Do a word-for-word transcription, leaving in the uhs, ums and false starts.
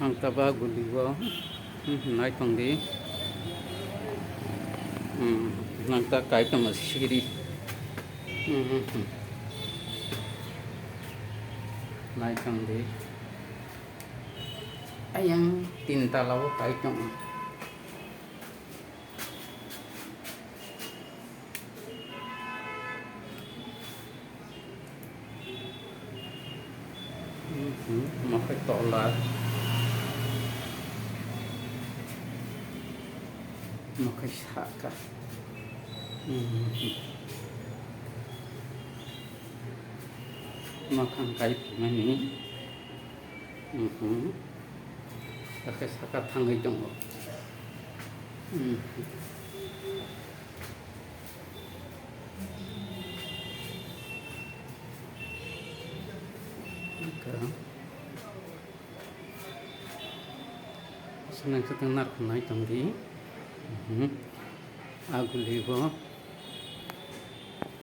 Ang ta ba guli o, hmm, nai tong di. Hmm, nang ta kai tong siri. Hmm, hmm, hmm. Nai tong di. Ayang tin tala o kai tong. Mhm, omo khe tola. Omo khe saka. Mhm. Omo khe ang kai phaimani. Mhm. Hakhe saka thangwi tongo. Mhm. Wngkha. Aswk nang swtang narwknai tongdi. Mhm. A guli bo.